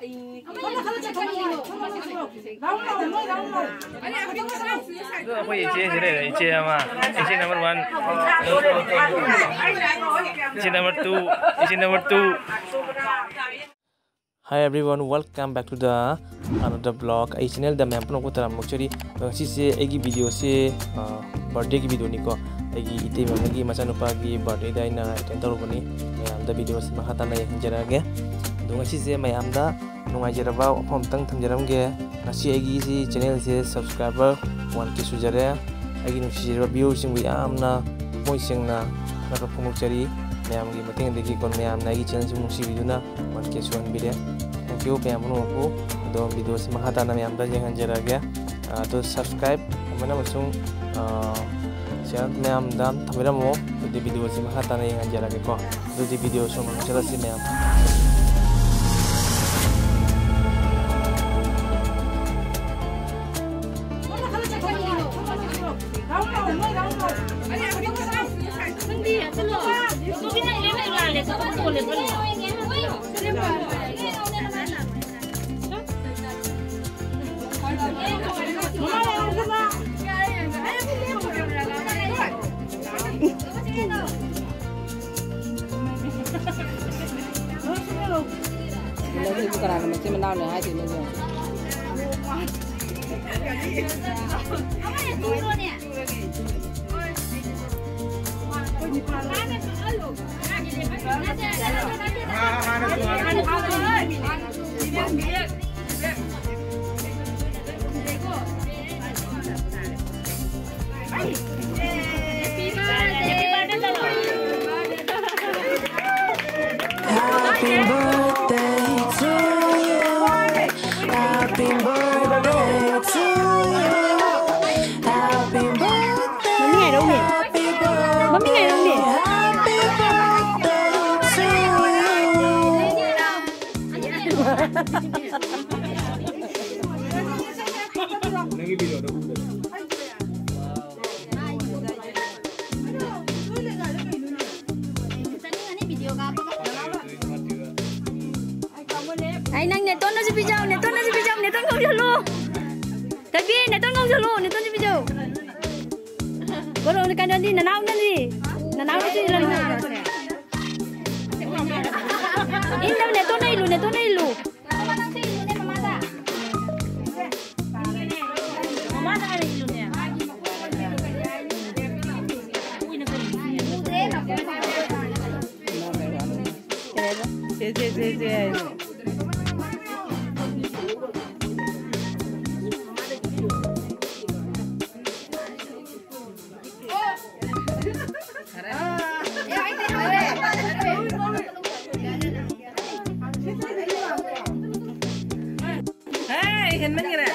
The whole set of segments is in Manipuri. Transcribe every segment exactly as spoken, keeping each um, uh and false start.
ꯑꯗꯣ ꯑꯩꯈꯣꯏ ꯏꯆꯦꯁꯤ ꯂꯩꯔꯦ, ꯏꯆꯦ ꯑꯃ, ꯏꯆꯦ number one, ꯏꯆꯦ number two, ꯏꯆꯦ number two꯫ Hi everyone, welcome back to the another vlog. ꯑꯩ channelꯗ ꯃꯌꯥꯝ ꯄꯨꯝꯅꯃꯛꯄꯨ ꯇꯔꯥꯝꯅ ꯑꯣꯛꯆꯔꯤ꯫ ꯑꯗꯣ ꯉꯁꯤꯁꯦ ꯑꯩꯒꯤ videoꯁꯦ, ꯑ, birthdayꯒꯤ videoꯅꯤꯀꯣ꯫ ꯑꯩꯒꯤ ꯏꯇꯩꯃ ꯑꯃꯒꯤ ꯃꯆꯥꯅꯨꯄꯥꯒꯤ birthdayꯗ ꯑꯩꯅ attend ꯇꯧꯔꯨꯕꯅꯤ꯫ ꯃꯌꯥꯝꯗ videoꯁꯦ ꯃꯈꯥ ꯇꯥꯅ ꯌꯦꯡꯍꯟꯖꯔꯛꯑꯒꯦ꯫ ꯑꯗꯣ ꯉꯁꯤꯁꯦ ꯃꯌꯥꯝꯗ ꯅꯨꯡꯉꯥꯏꯖꯔꯕ ꯋꯥꯐꯝ ꯑꯝꯇꯪ ꯊꯝꯖꯔꯝꯒꯦ꯫ ꯉꯁꯤ ꯑꯩꯒꯤ ꯁꯤ channelꯁꯦ subscriber one K ꯁꯨꯖꯔꯦ꯫ ꯑꯩꯒꯤ ꯅꯨꯡꯁꯤꯖꯔꯕ viewerꯁꯤꯡꯕꯨ ꯌꯥꯝꯅ ꯊꯃꯣꯏ ꯁꯦꯡꯅ ꯏꯀꯥꯏ ꯐꯣꯡꯗꯣꯛꯆꯔꯤ꯫ ꯃꯌꯥꯝꯒꯤ ꯃꯇꯦꯡꯗꯒꯤ ꯀꯣ, ꯃꯌꯥꯝꯅ ꯑꯩꯒꯤ channelꯁꯤꯕꯨ ꯅꯨꯡꯁꯤꯕꯤꯗꯨꯅ one K ꯁꯨꯍꯟꯕꯤꯔꯦ꯫ Thank you ꯃꯌꯥꯝ ꯄꯨꯝꯅꯃꯛꯄꯨ꯫ ꯑꯗꯣ videoꯁꯤ ꯃꯈꯥ ꯇꯥꯅ ꯃꯌꯥꯝꯗ ꯌꯦꯡꯍꯟꯖꯔꯛꯑꯒꯦ꯫ ꯑꯗꯣ subscribe ꯊꯝꯕꯤꯔꯝ ꯑꯃꯁꯨꯡ, ꯑ, share ꯃꯌꯥꯝꯗ ꯊꯝꯕꯤꯔꯝꯃꯣ꯫ ꯑꯗꯨꯗꯤ videoꯁꯤ ꯃꯈꯥ ꯇꯥꯅ ꯌꯦꯡꯍꯟꯖꯔꯛꯑꯒꯦꯀꯣ꯫ ꯑꯗꯨꯗꯤ video ꯁꯣꯝꯗ ꯆꯠꯂꯁꯤ ꯃꯌꯥꯝ꯫ ꯅꯪꯁꯤꯕꯨ ꯀꯅꯥꯅ ꯃꯆꯤꯟ ꯃꯅꯥꯎꯅꯦ ꯍꯥꯏꯗꯣꯏꯅꯣ ꯏꯕꯦꯝꯃ? Happy birthday to you. Happy birthday to you. Happy birthday. ꯃꯃꯤꯡ ꯍꯥꯏꯔꯛꯎꯅꯦ꯫ Happy birthday. ꯃꯃꯤꯡ ꯍꯥꯏꯔꯛꯎꯅꯦ꯫ Happy birthday to you. ꯅꯪꯒꯤ videoꯗ ꯎꯗꯕ꯫ ꯆꯠꯅꯤꯡꯉꯅꯤ video ꯀꯥꯞꯄꯒ꯫ ꯑꯩ ꯅꯪ ꯅꯦꯇꯣꯟꯗꯁꯨ ꯄꯤꯖꯧ, ꯅꯦꯇꯣꯟꯗꯁꯨ ꯄꯤꯖꯧ, ꯅꯦꯇꯣꯟ ꯀꯧꯁꯜꯂꯨ꯫ ꯊꯣꯏꯕꯤ, ꯅꯦꯇꯣꯟ ꯀꯧꯁꯜꯂꯨ, ꯅꯦꯇꯣꯟꯁꯨ ꯄꯤꯖꯧ꯫ ꯕꯣꯔꯣ, ꯀꯩꯅꯣꯗꯤ, ꯅꯅꯥꯎꯅꯗꯤ? ꯅꯅꯥꯎꯅꯁꯨ ꯏꯜꯍꯜꯂꯨ꯫ ꯏꯟꯗꯕ, ꯅꯦꯇꯣꯟꯅ ꯏꯜꯂꯨ, ꯅꯦꯇꯣꯟꯅ ꯏꯜꯂꯨ꯫ ꯃꯃꯥꯗ ꯍꯥꯟꯅ ꯏꯜꯂꯨꯅꯦ꯫ ꯁꯦ, ꯁꯦ, ꯁꯦ, ꯁꯦ ꯍꯥꯏꯅꯦ꯫ ꯍꯦ, ꯍꯦꯟꯃꯟꯈ꯭ꯔꯦ꯫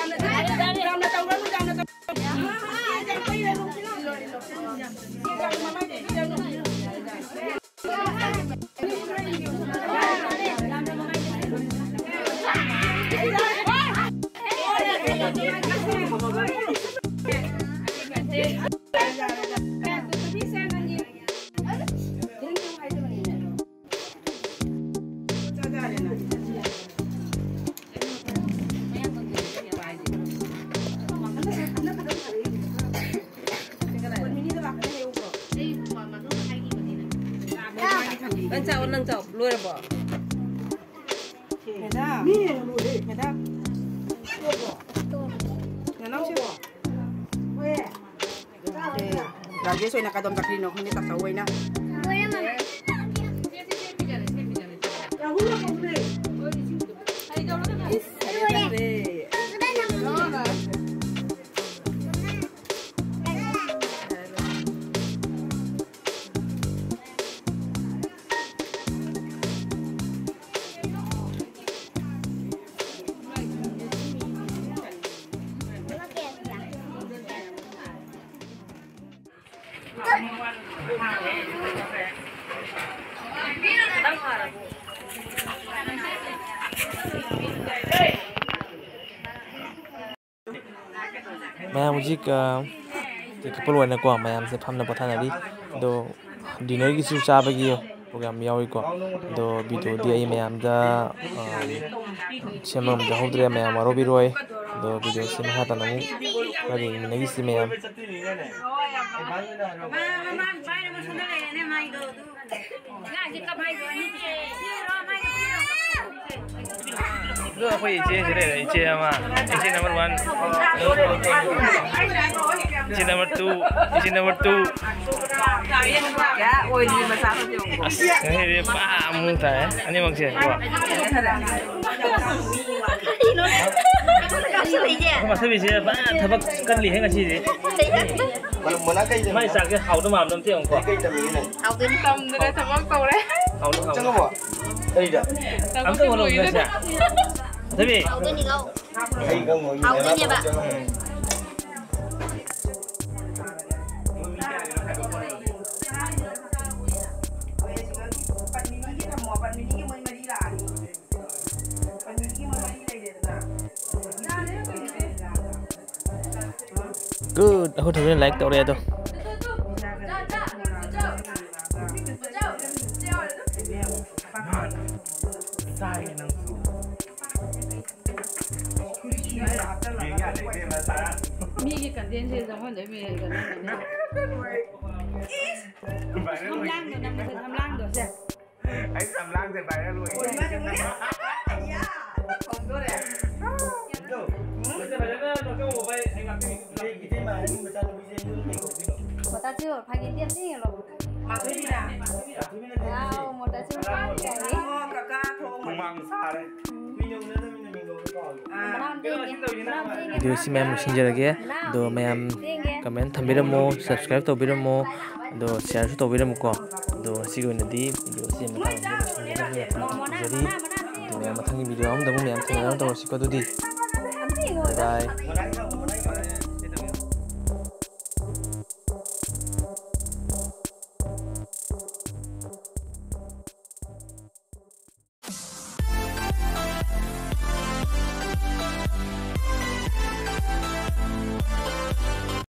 ꯅꯪ ꯆꯥꯎ, ꯅꯪ ꯆꯥꯎ꯫ ꯂꯣꯏꯔꯕꯣ? ꯃꯦꯗꯥꯝ꯫ ꯃꯦꯗꯥꯝ꯫ ꯅꯅꯥꯎꯁꯦ꯫ ꯔꯥꯖꯦꯁ ꯑꯣꯏꯅ ꯀꯗꯣꯝ ꯆꯠꯈ꯭ꯔꯤꯅꯣ ꯈꯪꯗꯦ, ꯇꯥꯆꯧ ꯍꯣꯏꯅ꯫ ꯏꯁ, ꯂꯣꯏꯔꯦ꯫ ꯃꯌꯥꯝ ꯍꯧꯖꯤꯛ, ꯑ, ꯀꯄꯜ ꯑꯣꯏꯅꯀꯣ ꯃꯌꯥꯝꯁꯦ ꯐꯝꯅ ꯄꯣꯊꯥꯅꯔꯤ꯫ ꯑꯗꯣ dinner ꯒꯤꯁꯨ ꯆꯥꯕꯒꯤ ꯄ꯭ꯔꯣꯒ꯭ꯔꯥꯝ ꯌꯥꯎꯔꯤꯀꯣ꯫ ꯑꯗꯣ ꯚꯤꯗꯤꯑꯣꯗꯤ ꯑꯩ ꯃꯌꯥꯝꯗ, ꯑ, ꯁꯦꯝꯕ ꯉꯝꯖꯍꯧꯗ꯭ꯔꯦ, ꯃꯌꯥꯝ ꯋꯥꯔꯧꯕꯤꯔꯣꯏ꯫ ꯑꯗꯣ ꯚꯤꯗꯤꯑꯣꯁꯤ ꯃꯈꯥ ꯇꯥꯅ ꯑꯃꯨꯛ ꯈꯔ ꯌꯦꯡꯃꯤꯟꯅꯈꯤꯁꯤ ꯃꯌꯥꯝ꯫ ꯑꯗꯣ ꯑꯩꯈꯣꯏ ꯏꯆꯦꯁꯨ ꯂꯩꯔꯦ, ꯏꯆꯦ ꯑꯃ, ꯏꯆꯦ number one, ꯏꯆꯦ number two, ꯏꯆꯦ number two꯫ ꯑꯣꯏꯗ꯭ꯔꯤ ꯃꯆꯥ ꯈꯛꯇ ꯌꯦꯡꯉꯨꯀꯣ꯫ ꯑꯁ, ꯉꯁꯤꯗꯤ ꯄꯨꯔꯥ ꯑꯃꯨꯛ ꯇꯥꯏ ꯑꯅꯤꯃꯛꯁꯦ ꯀꯣ꯫ ꯑꯩꯈꯣꯏ ꯃꯥꯊꯕꯤꯁꯦ ꯄꯨꯔꯥ ꯊꯕꯛ ꯀꯜꯂꯤꯍꯦ ꯉꯁꯤꯗꯤ꯫ ꯃꯥꯏ ꯆꯥꯛꯁꯦ ꯍꯥꯎꯗꯧ ꯃꯥꯟꯕ ꯑꯝꯇ ꯌꯦꯡꯉꯨꯀꯣ꯫ ꯍꯥꯎꯗꯣꯏꯅꯤ꯫ ꯇꯝꯗꯅ ꯊꯕꯛ ꯇꯧꯔꯦ꯫ ꯍꯥꯎꯗꯧ ꯃꯥꯟꯕ꯫ ꯀꯔꯤꯗ? ꯑꯝꯇ ꯎꯍꯜꯂꯣ ꯉꯁꯤ꯫ ꯃꯥꯊꯕꯤ꯫ ꯍꯥꯎꯗꯣꯏꯅꯤ ꯂꯥꯎ꯫ ꯍꯥꯎꯗꯣꯏꯅꯦꯕ꯫ Good. ꯑꯩꯈꯣꯏ ꯊꯣꯏꯕꯤꯅ like ꯇꯧꯔꯦ ꯑꯗꯣ꯫ ꯃꯤꯒꯤ contentꯁꯦ ꯆꯪꯍꯟꯗꯣꯏ ꯃꯤ ꯂꯩꯒꯅꯤ꯫ ꯁꯝꯂꯥꯡꯗꯣ ꯅꯝꯕꯁꯦ, ꯁꯝꯂꯥꯡꯗꯣ ꯁꯦ꯫ ꯑꯩ ꯁꯝꯂꯥꯡꯁꯦ viral ꯑꯣꯏꯌꯦ꯫ ꯐꯖꯅ ꯅꯣꯛꯆꯧꯑꯣ ꯚꯥꯏ, ꯑꯩ ꯉꯥꯛꯄꯤꯒꯦ꯫ ꯃꯣꯇꯥꯁꯨ ꯐꯥꯒꯤ ꯇꯦꯞ ꯇꯦꯞ ꯌꯦꯡꯉꯣ꯫ ꯃꯥꯊꯣꯏꯕꯤꯅ꯫ ꯋꯥꯎ, ꯃꯣꯇꯥꯁꯨ ꯐꯥꯒꯤ ꯇꯧꯔꯤ꯫ ꯍꯨꯃꯥꯡ ꯁꯥꯔꯦ꯫ ꯃꯅꯥꯎ ꯑꯝꯇ ꯌꯦꯡꯒꯦ꯫ ꯃꯅꯥꯎ ꯑꯝꯇ ꯌꯦꯡꯒꯦ꯫ ꯚꯤꯗꯤꯑꯣꯁꯤ ꯃꯌꯥꯝ ꯂꯣꯏꯁꯤꯟꯖꯔꯒꯦ꯫ ꯑꯗꯣ ꯃꯌꯥꯝ ꯌꯦꯡꯒꯦ꯫ Comment ꯊꯝꯕꯤꯔꯝꯃꯣ, subscribe ꯇꯧꯕꯤꯔꯝꯃꯣ, ꯑꯗꯣ shareꯁꯨ ꯇꯧꯕꯤꯔꯝꯃꯨꯀꯣ꯫ ꯑꯗꯣ ꯉꯁꯤꯒꯤ ꯑꯣꯏꯅꯗꯤ ꯚꯤꯗꯤꯑꯣꯁꯤ ꯃꯇꯥꯡ ꯑꯁꯤꯗ ꯂꯣꯏꯁꯤꯟꯖꯔꯒꯦ꯫ ꯃꯣꯃꯣꯅ, ꯃꯣꯃꯣꯅ, ꯃꯣꯃꯣꯅ꯫ ꯑꯗꯣ ꯃꯌꯥꯝ ꯃꯊꯪꯒꯤ ꯚꯤꯗꯤꯑꯣ ꯑꯃꯗ ꯑꯃꯨꯛ ꯃꯌꯥꯝ ꯊꯦꯡꯅꯅꯕ ꯇꯧꯔꯁꯤꯀꯣ꯫ ꯑꯗꯨꯗꯤ ꯑꯝꯇ ꯌꯦꯡꯉꯣ꯫ Bye bye꯫